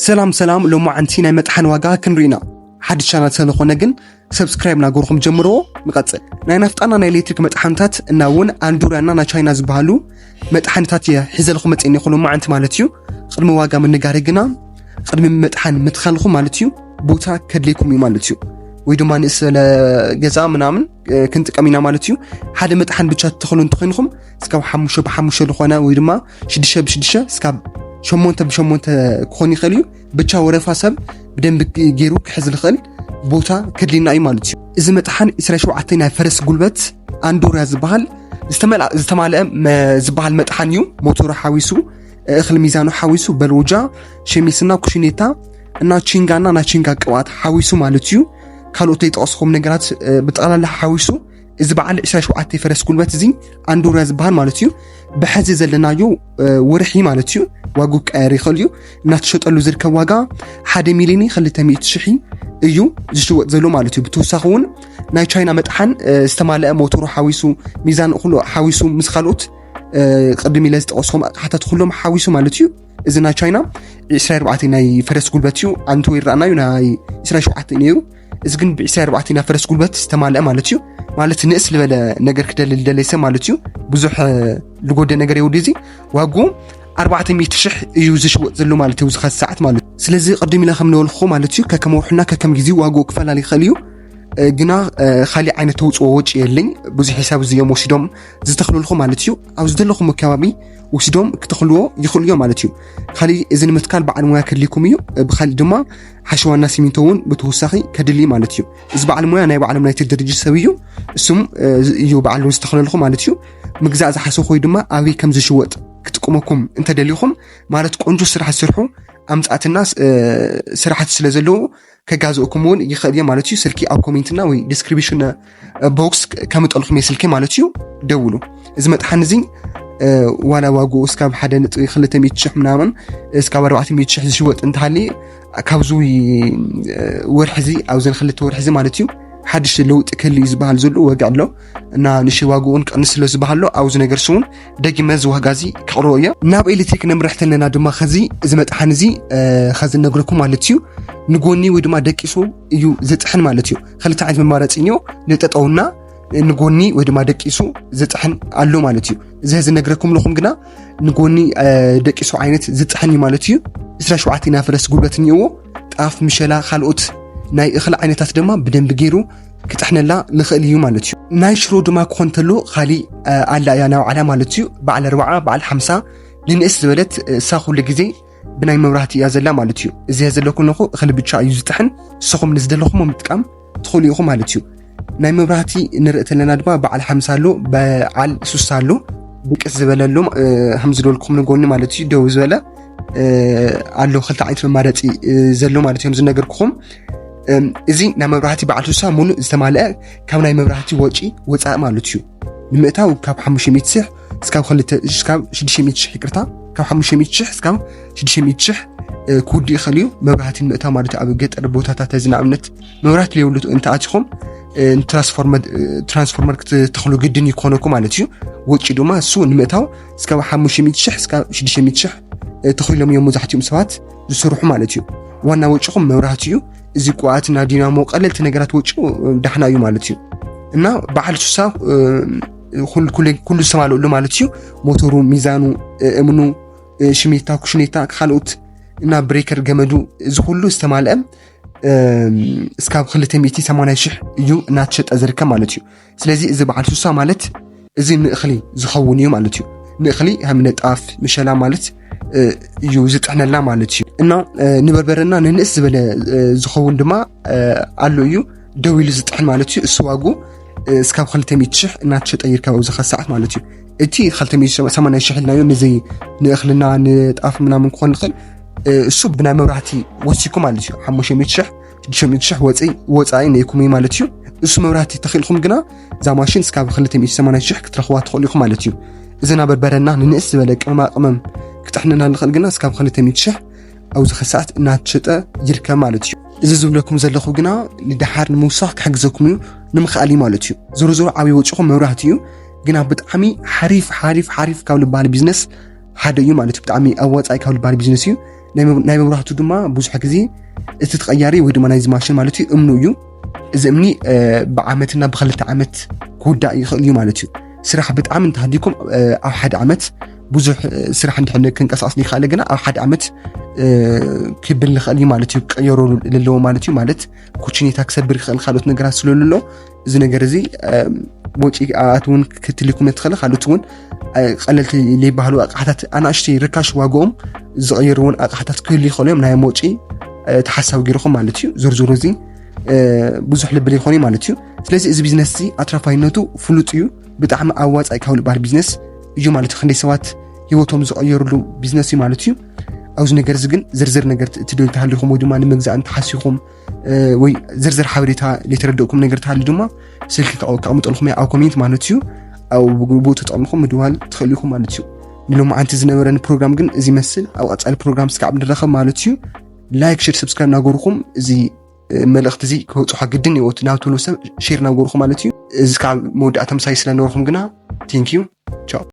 ሰላም ሰላም፣ ሎማዓንቲ ናይ መጥሓን ዋጋ ክንሪኢና። ሓድሽ ቻናል ስለዝኾነ ግን ሰብስክራይብ ናገርኩም ጀምርዎ። ንቐጽል። ናይ ናፍጣና ናይ ኤሌክትሪክ መጥሓንታት እና እውን ኣንዱራና ናይ ቻይና ዝበሃሉ መጥሓንታት እየ ሒዘልኩም መጽእኒ ይኹን ሎማዓንቲ ማለት እዩ። ቅድሚ ዋጋ ምንጋሪ ግና ቅድሚ መጥሓን ምትኻልኹም ማለት እዩ ቦታ ከድልየኩም እዩ ማለት እዩ። ወይ ድማ ንእስ ዝበለ ገዛ ምናምን ክንጥቀም ኢና ማለት እዩ። ሓደ መጥሓን ብቻ ትተኽሉ እንተኾይንኹም እስካብ ሓሙሽተ ብሓሙሽተ ዝኾነ ወይ ድማ ሽዱሽተ ብሽዱሽተ እስካብ ሸሞንተ ብሸሞንተ ክኾን ይኽእል እዩ። ብቻ ወረፋ ሰብ ብደንቢ ገይሩ ክሕዝ ዝኽእል ቦታ ከድልየና እዩ ማለት እዩ። እዚ መጥሓን ዕስራ ሸውዓተ ናይ ፈረስ ጉልበት ኣንዱራ ዝበሃል ዝተመልኣ- ዝተማልአ መ- ዝበሃል መጥሓን እዩ። ሞተሩ ሓዊሱ፣ እኽሊ ሚዛኑ ሓዊሱ፣ በልውጃ፣ ሸሚስና ኩሽኔታ እና ቺንጋና ናይ ቺንጋ ቅብኣት ሓዊሱ ማለት እዩ። ካልኦት ዘይጠቐስኹም ነገራት ብጠቕላላ ሓዊሱ እዚ በዓል ዕስራ ሸውዓተ ፈረስ ጉልበት እዚ ኣንዱራ ዝበሃል ማለት እዩ። ብሐዚ ዘለናዮ ወርሒ ማለት እዩ ዋጉ ክቀየር ይኽእል እዩ። እናተሸጠሉ ዝርከብ ዋጋ ሓደ ሚሊዮን ክልተ ሚእቲ ሽሕ እዩ ዝሽወጥ ዘሎ ማለት እዩ። ብተወሳኺ እውን ናይ ቻይና መጥሓን ዝተማልአ ሞተሩ ሓዊሱ፣ ሚዛን እኽሉ ሓዊሱ ምስ ካልኦት ቅድም ኢለ ዝጠቐስኩም ኣቕሓታት ኩሎም ሓዊሱ ማለት እዩ። እዚ ናይ ቻይና ዕስራ ኣርባዕተ ናይ ፈረስ ጉልበት እዩ። ኣንቱ ይረኣና እዩ ናይ ዕስራ ሸውዓተ ነይሩ። እዚ ግን ብ ዕስራ ኣርባዕተ ናይ ፈረስ ጉልበት ዝተማልአ ማለት እዩ። ማለት ንእስ ዝበለ ነገር ክደሊ ዝደለየ ሰብ ማለት እዩ። ብዙሕ ልጎደ ነገር የውዲ እዚ ዋጉ ኣርባዕተ ሚእቲ ሽሕ እዩ ዝሽወጥ ዘሎ ማለት እዩ። ዝኸስ ሰዓት ማለት እዩ። ስለዚ ቅድም ኢለ ከም ነበልኩ ማለት እዩ ከከም ወርሕና ከከም ግዜ ዋጉ ክፈላለ ይኽእል እዩ። ግና ካሊእ ዓይነት ተውፅኦ ወጪ የለኝ። ብዙሕ ሒሳብ እዚ እዮም ወሲዶም ዝተኽልልኹ ማለት እዩ። ኣብ ዝደለኹም ከባቢ ወሲዶም ክተኽልዎ ይኽእሉ እዮም ማለት እዩ። ካሊእ እዚ ንምትካል በዓል ሞያ ከድልይኩም እዩ። ብካሊእ ድማ ሓሸዋና ሲሚንቶ እውን ብተወሳኺ ከድሊ ማለት እዩ። እዚ በዓል ሞያ ናይ ባዕሎም ናይቲ ድርጅት ሰብ እዩ። እሱም እዩ ባዕሉ ዝተኽለልኹ ማለት እዩ። ምግዛእ ዝሓሰኹ ወይ ድማ ኣበይ ከም ዝሽወጥ ክጥቅመኩም እንተደሊኹም ማለት ቆንጆ ስራሕ ዝሰርሑ ኣምፃትና ስራሕቲ ስለ ዘለዎ ከጋዝእኩም እውን ይኽእል እየ ማለት እዩ። ስልኪ ኣብ ኮሜንትና ወይ ዲስክሪፕሽን ቦክስ ከምጠልኩም እየ ስልኪ ማለት እዩ። ደውሉ። እዚ መጥሓን እዚ ዋላ ዋግኡ እስካብ ሓደ ነጥቢ ክልተ ሚእቲ ሽሕ ምናምን እስካብ ኣርባዕተ ሚእቲ ሽሕ ዝሽወጥ እንተሃሊ ካብዚ ወርሒ እዚ ኣብዘን ክልተ ወርሒ እዚ ማለት እዩ ሓድሽ ለውጢ ክህሉ እዩ ዝበሃል ዘሎ ወግዒ ኣሎ። እና ንእሽተይ ዋግኡን ቅንስ ስለ ዝበሃሎ ኣብዚ ነገር ስውን ደጊመ እዚ ዋጋ እዚ ክቕርቦ እየ። ናብ ኤሌክትሪክ ነምርሕ ተለና ድማ ኸዚ እዚ መጥሓን እዚ ኸዚ ነግረኩም ማለት እዩ። ንጎኒ ወይ ድማ ደቂሱ እዩ ዝጥሕን ማለት እዩ። ክልተ ዓይነት መማረፂ እኒኦ። ንጠጠውና ንጎኒ ወይ ድማ ደቂሱ ዝጥሕን ኣሎ ማለት እዩ። እዚ ዝነግረኩም ኣለኹም ግና ንጎኒ ደቂሱ ዓይነት ዝጥሕን እዩ ማለት እዩ። ዕስራ ሸውዓተ ናይ ፈረስ ጉልበት እኒእዎ። ጣፍ፣ ምሸላ፣ ካልኦት ናይ እኽሊ ዓይነታት ድማ ብደንቢ ገይሩ ክጥሕነላ ንኽእል እዩ ማለት እዩ። ናይ ሽሮ ድማ ክኾን ተሎ ካሊእ ኣላ እያ ናይ ባዕላ ማለት እዩ። በዓል ኣርባዓ በዓል ሓምሳ ንንእስ ዝበለት እሳ ኩሉ ግዜ ብናይ መብራህቲ እያ ዘላ ማለት እዩ። እዚ ዘለኩ ነኹ እኽሊ ብቻ እዩ ዝጥሕን። ንስኹም ንዝደለኹም ምጥቃም ትኽእሉ ኢኹም ማለት እዩ። ናይ መብራህቲ ንርኢ ተለና ድማ በዓል ሓምሳ ኣሎ፣ በዓል ሱሳ ኣሎ። ብቅስ ዝበለ ኣሎ፣ ከም ዝደልኩም ንጎኒ ማለት እዩ ደው ዝበለ ኣሎ። ክልተ ዓይነት መማረፂ ዘሎ ማለት እዮም ዝነገርኩኹም። እዚ ናይ መብራህቲ በዓል ሱሳ ሙሉእ ዝተማልአ ካብ ናይ መብራህቲ ወጪ ወፃኢ ማለት እዩ። ንምእታው ካብ ሓሙሽተ ሚእቲ ሽሕ እስካብ ክልተ- እስካብ ሽዱሽተ ሚእቲ ሽሕ ይቅርታ፣ ካብ ሓሙሽተ ሚእቲ ሽሕ እስካብ ሽዱሽተ ሚእቲ ሽሕ ክውድእ ይኽእል እዩ። መብራህቲ ንምእታው ማለት ኣብ ገጠር ቦታታት እዚ ንኣብነት መብራህቲ ዘይብሉ እንተኣቲኹም ትራንስፎርመር ክትተኽሉ ግድን ይኮነኩ ማለት እዩ። ወጪ ድማ እሱ ንምእታው እስካብ ሓሙሽተ ሚእቲ ሽሕ እስካብ ሽዱሽተ ሚእቲ ሽሕ ተኽሎም እዮም መብዛሕትኦም ሰባት ዝስርሑ ማለት እዩ። ዋና ወጪኹም መብራህቲ እዩ። እዚ ቅብኣትና ዲናሞ ቀለልቲ ነገራት ወጪ ዳሕና እዩ ማለት እዩ። እና በዓል ሱሳ ኩሉ ዝተማልእሉ ማለት እዩ። ሞተሩ፣ ሚዛኑ፣ እምኑ፣ ሽሜታ፣ ኩሽኔታ፣ ካልኦት እና ብሬከር ገመዱ እዚ ኩሉ ዝተማልአ እስካብ ክልተ ሚእቲ ሰማንያ ሽሕ እዩ እናተሸጠ ዝርከብ ማለት እዩ። ስለዚ እዚ በዓል ሱሳ ማለት እዚ ንእኽሊ ዝኸውን እዩ ማለት እዩ። ንእኽሊ ከም ነጣፍ ምሸላ ማለት እዩ ዝጥሕነልና ማለት እዩ። እና ንበርበረና ንንእስ ዝበለ ዝኸውን ድማ ኣሎ እዩ ደው ኢሉ ዝጥሕን ማለት እዩ። እሱ ዋጉ እስካብ ክልተ ሚእቲ ሽሕ እናተሸጠ ይርከብ ኣብዚ ኸዚ ሰዓት ማለት እዩ። እቲ ክልተ ሚእቲ ሰማንያ ሽሕ ኢልናዮ ንዘይ ንእኽልና ንጣፍ ምናምን ክኾን ይኽእል። እሱ ብናይ መብራህቲ ወሲኩ ማለት እዩ። ሓሙሽተ ሚእቲ ሽሕ ሽዱሽተ ሚእቲ ሽሕ ወፂ ወፃኢ ነይኩም እዩ ማለት እዩ። እሱ መብራህቲ ተኽኢልኩም ግና እዛ ማሽን እስካብ ክልተ ሚእቲ ሰማንያ ሽሕ ክትረኽዋ ትኽእሉ ኢኹም ማለት እዩ። እዚ ናበርበረና ንንእስ ዝበለ ቅመማ ቅመም ክጥሕንና ንኽእል ግና እስካብ ክልተ ሚእቲ ሽሕ ኣብዚ ኸዚ ሰዓት እናተሸጠ ይርከብ ማለት እዩ። እዚ ዝብለኩም ዘለኹ ግና ንደሓር ንምውሳኽ ክሕግዘኩም እዩ ንምኽኣል እዩ ማለት እዩ። ዞሮ ዞሮ ዓብዪ ወጪኹም መብራህቲ እዩ። ግና ብጣዕሚ ሓሪፍ ሓሪፍ ሓሪፍ ካብ ዝበሃል ቢዝነስ ሓደ እዩ ማለት እዩ። ብጣዕሚ ኣዋፃኢ ካብ ዝበሃል ቢዝነስ እዩ። ናይ መብራህቱ ድማ ብዙሕ ግዜ እቲ ተቐያሪ ወይ ድማ ናይዚ ማሽን ማለት እዩ እምኑ እዩ። እዚ እምኒ ብዓመትና ብክልተ ዓመት ክውዳእ ይኽእል እዩ ማለት እዩ። ስራሕ ብጣዕሚ እንተሃልዩኩም ኣብ ሓደ ዓመት ብዙሕ ስራሕ እንድሕነ ክንቀሳቀስ ይኽኣለ ግና ኣብ ሓደ ዓመት ክብል ይኽእል እዩ ማለት እዩ። ክቀየሩ ለለዎ ማለት እዩ። ማለት ኩችኔታ ክሰብር ይኽእል ካልኦት ነገራት ስለለሎ እዚ ነገር እዚ ወጪ ኣት እውን ክትልኩም ትኽእል ካልኦት እውን ቀለልቲ ዘይበሃሉ ኣቕሓታት ኣናእሽተይ ርካሽ ዋጋኦም ዝቕየሩ እውን ኣቕሓታት ክህሉ ይኽእሉ እዮም። ናይ ወጪ ተሓሳቢ ገይርኹም ማለት እዩ። ዞርዞሮ እዚ ብዙሕ ልብል ይኾን ማለት እዩ። ስለዚ እዚ ቢዝነስ እዚ ኣትራፋይነቱ ፍሉጥ እዩ። ብጣዕሚ ኣዋፃኢ ካብ ዝበሃል ቢዝነስ እዩ ማለት እዩ። ክንደይ ሰባት ህይወቶም ዝቐየሩሉ ቢዝነስ እዩ ማለት እዩ። ኣብዚ ነገር እዚ ግን ዝርዝር ነገር ትደልዩ ተሃሊኹም ወይ ድማ ንምግዛእ እንተሓሲኹም ወይ ዝርዝር ሓበሬታ ዘይተረደእኩም ነገር ተሃልዩ ድማ ስልኪ ከቕምጠልኩም ኣብ ኮሜንት ማለት እዩ። ኣብ ብኡ ተጠቕምኩም ምድዋል ትኽእሉ ኢኹም ማለት እዩ። ንሎማዓንቲ ዝነበረኒ ፕሮግራም ግን እዚ ይመስል። ኣብ ቀፃሊ ፕሮግራም ስካብ ንራኸብ ማለት እዩ። ላይክ፣ ሼር፣ ሰብስክራይብ ናገርኩም እዚ መልእኽቲ እዚ ክበፅሖ ግድን እዩ። ናብ ትብሉ ሰብ ሼር ናገርኩም ማለት እዩ። እዚ ካብ መወዳእታ ምሳይ ስለነበርኩም ግና ቴንኪዩ። ቻው።